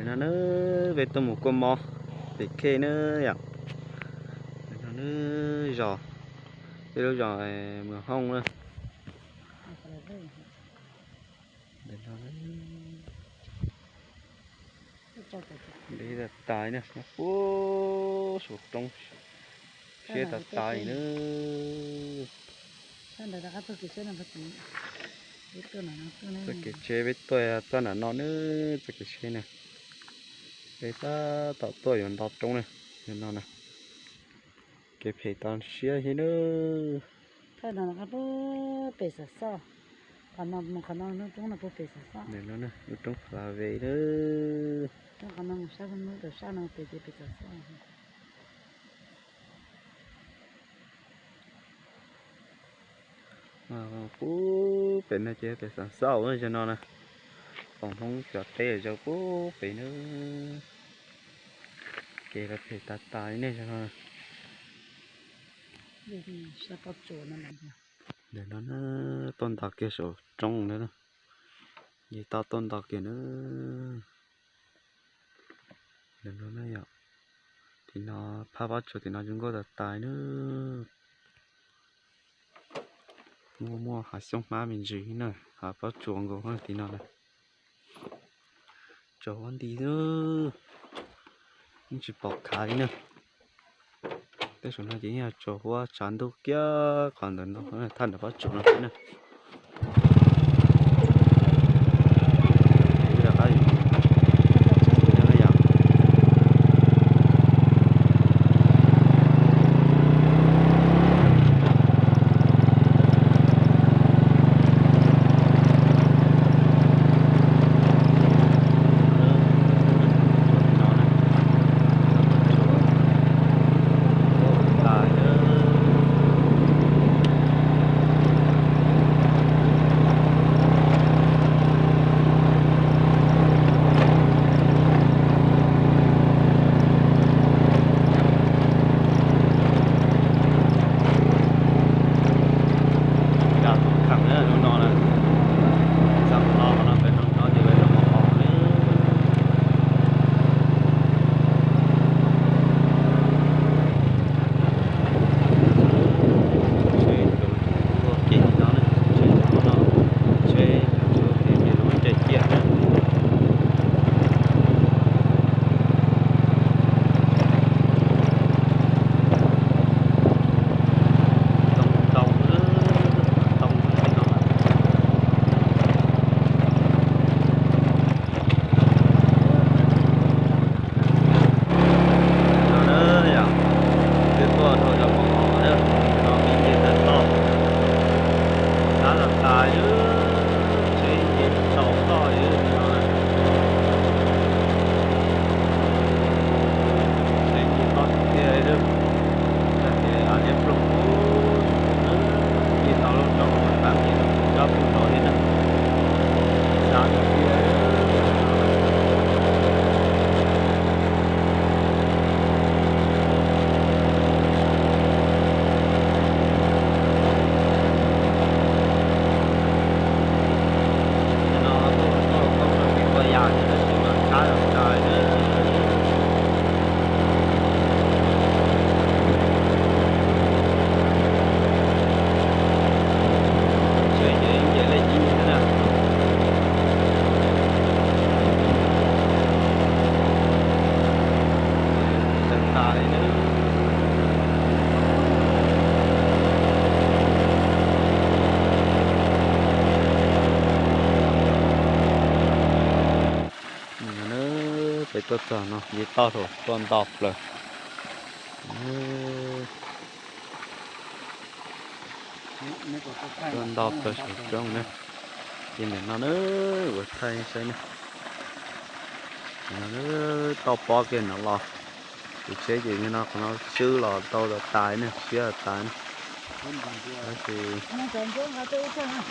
No na, peb tuaj mus kua mov pem khej na yom. No na, zos, peb lub zos Mus Hooj na. Deb tas tas na, nyob puag saum roob siab tas tas li na. Txoj kev tsheb peb tuaj txoj nram no na, txoj kev tsheb na. Peb tab tom tuaj yuav nto roob na, no na. Kev phem tau siab thiab na. Thaj no qab pem Xam Xoj, qhov no mus qhov no lub roob no puag pem Xam Xoj. Lub roob Hla Ve na. Roob qhov no mus sab hnub rau sab no pem ces pem Xam Xoj. Puag pem no ces pem Xam Xoj zaum no na. Pom Hmoob cov teb zaum puag pem na. Kev lawv phem tas tas li nej zaum no. Ntawm no na, tuaj nto kiag saum roob na, ces tau tuaj nto kiag na. Tim no phab pob tsuas tim no zoo nkauj tas tas na. Muaj muaj hav xyoob hmab me ntsis na, hav pob tsuas nkaus tim no na. Tsaus huab nti, yeej tsis pom khav li na. Tej zaum no ces yeej yog tsaus huab tshav ntuj kiag qhov ntawm no, thaj ntawm pob tsuas no xwb na. Twb tuaj rau zos Moos Os na, no me ntsis tawm toj, sab los tas, tsheb nce tsaus toj li no. Tsheb nce toj tiag tiag li, tag ces liab ploog, nce tau lub roob, tam sim no tsis tsob pug nrov li na. Sab tiag tiag. Peb tuaj txog no ces toj rau tuaj nto plaws. Tuaj nto plaws saum roob na. Ces ntawm no na, ua thaij saib na. Ntawm no na, toj pob kiag no los. Tus tsheb ces nyob no qhov no swb los tau tas tas na, siab tas tas na. Tab sis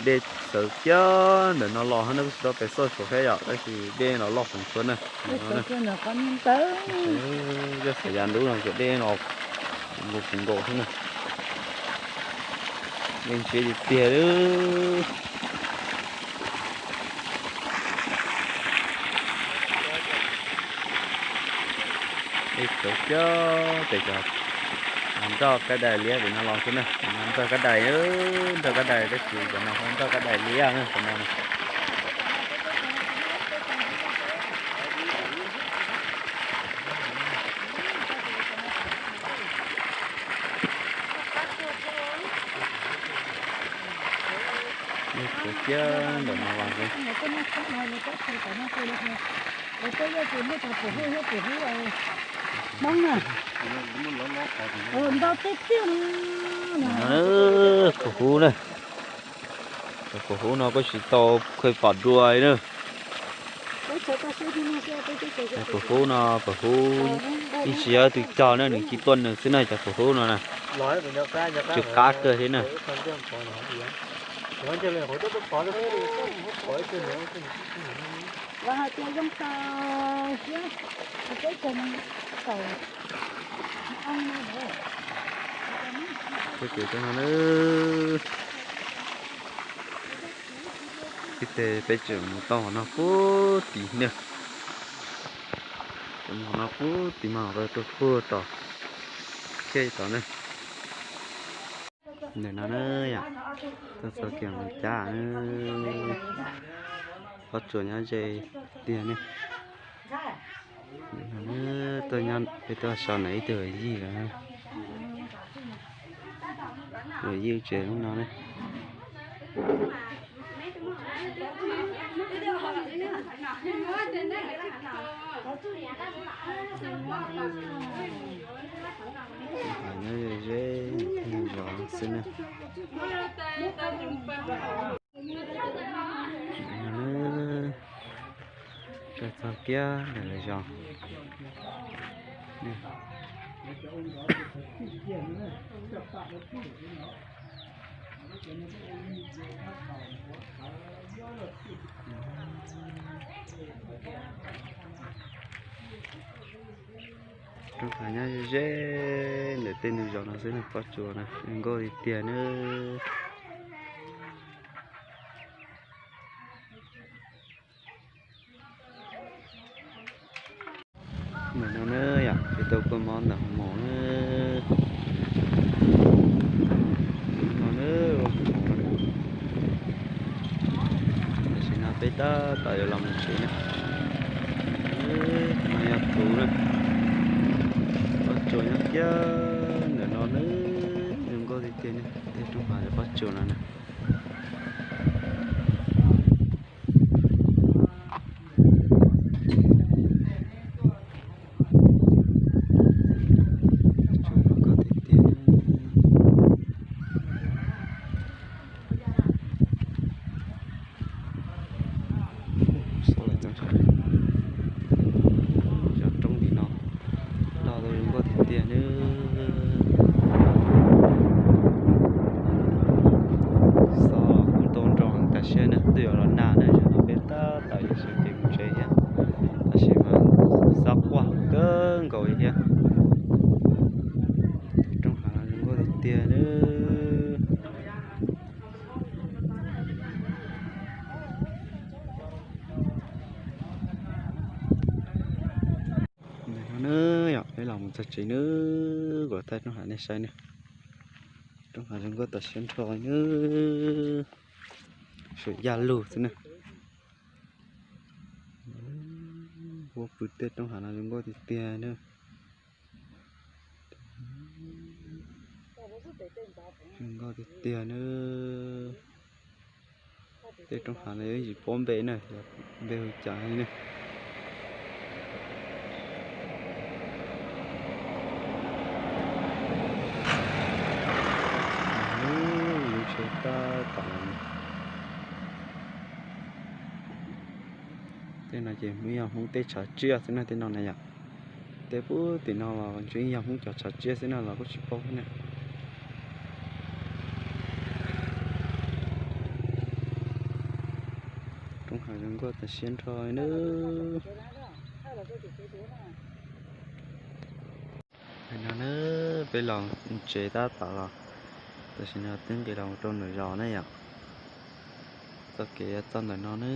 dej txawv kiag ntawm no los na, kuj tsis tau pes xauj saum thiab yom, tab sis dej los loj heev tuaj na. Cov xav ya ntub no ces dej los nkaus nkaus xwb na. Dej ntshiab tiag tiag li. Ib tsoom kiag tes cov nroj kab dais liab pem no los xwb na, nroj kab dais, nroj kab dais tab sis cov no nroj kab dais liab na, cov no. Ib tsoom kiag ntawm no los xwb. Pum hub na, cov pum hub no kuj tsis tau kheev pom dua li na. Cov pum hub no, pum hub ib tsis yog tus cog na, nws cia tuaj nws xwb na, cov pum hub no na. Tsw qab kawg thiab na. Peb ces tau no na, ib teg peb tseem mus tau qhov no pub tid na. Tseem mus qhov no pub tid mas rau puag tom, khej tom na. Ntawm no na yom, tuaj txog kiag mus cab na, pob tsuas nyob ze tiag ne. Tuaj nyob peb tuaj so ntawm ib tug yij lawm, yij tsev lub no ne. Nyob ze ze, zos xwb na. Tuaj txog kiag ntawm lawv zos. Roob hav nyob ze ze ntawm tej ntug zos no xwb na, pob tsuas na zoo nkauj tiag tiag na. Ntawm no na yom, peb tuaj kua mob ntawm hoo maum na. No na, tam sim no peb tab tom yuav los mus tsev na. No yog tus na, pob tsuas nyob kiag ntawm no na, zoo nkauj tiag tiag na, tej roob hav pob tsuas no na. Zos roob tim no loj zoo nkauj tiag tiag nawb. Xob kuj ntau nroo tas siab na, twb yuav los nag na, zaum no peb tab tom yuav sawv kev mus tsev thiab, tab sis mas xob quaj kawg nkaus li thiab. Roob hav no zoo nkauj tiag tiag nawb. Ntawm no na yom, peb los mus txog tsev nawb, kuv thaij roob hav nej saib nawb. Roob hav zoo nkauj tas siab nrho nawb, suam yaj lug xwb na. Huab pw tej roob hav no zoo nkauj tiag tiag nawb. Zoo nkauj tiag tiag nawb. Tej roob hav no yog ib yim pob npe na, npe hu cas li na. Lub tsheb tab tom los. Tej no ces yog Hmoob teb tshav tsiaj xwb na, tej no na yom. Tej puag tim no los ntshe yog Hmoob cov tshav tsiaj xwb na los kuj tsis paub thiab na. Roob hav zoo nkauj tas siab nrho nawb. Tam sim no na, peb los tsev tab tom los, tam sim no twb nqis los rau nram zos na yom. Txoj kev txog ntawm no na,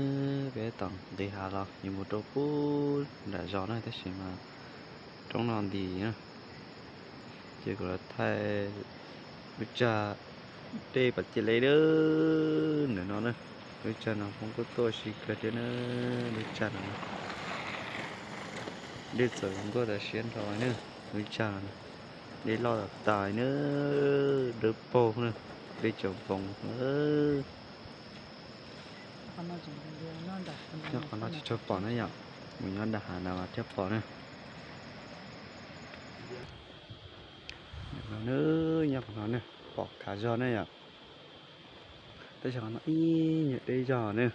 peb tom nqis hav los yuav mus rau puag nram zos na, tab sis mas Roob no nti na, ces kuv los thaij lub tsag dej pom cia li na, ntawm no na. Lub tsag no Hmoob kuj tuaj ua si kawg thiab na. Lub tsag no dej txawm zoo nkauj tas siab nrho na. Lub tsag no dej loj tas tas na, dawb paug na, dej tsaus npoos na. Nyob qhov no tsis tshua pom na yom, mus nyob nram hav na mas thiaj pom na. Nyob qhov no na, pom khav zog na yom. Tab sis qhov no ib nyuag deb zog na.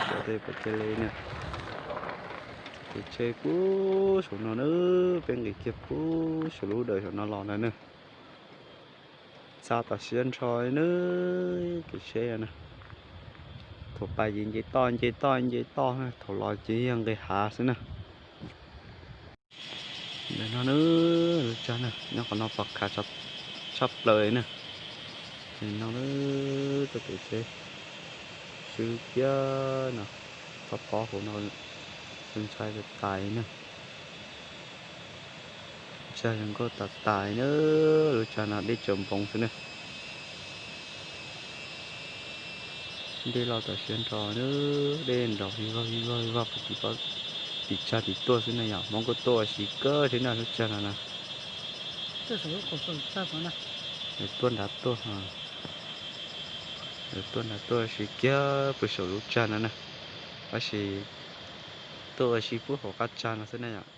Cov dej pom cia li na. Kev tsheb puag saum no na, peb nqis kiag puag saum lub dawm saum no los ntag na. Xa tas siab nrho na, kev tsheb na. Thaum pais ces nce toj nce toj nce toj na, thaum los ces yog nqis hav xwb na. Ntawm no na, lub tsag na, nyob qhov no pom khav tshaj plaws li na. Nim no na, tuaj kev tsheb swb kiag no, pob pob hauv no, ntshai tas tas li na. Tsag zoo nkauj tas tas li na, lub tsag no dej tsaus npoos xwb na. Dej loj tas siab nrho na, dej nrov vij vog vij vog vij vog puag tim, tim tsag tim tuaj xwb na yom. Hmoob kuj tuaj ua si kawg thiab na lub tsag no na. Lawv tuaj nrad tuaj, lawv tuaj nrad tuaj ua si kiag puag saum lub tsag no na. Tab sis tuaj ua si puag hauv qab tsag no xwb na yom.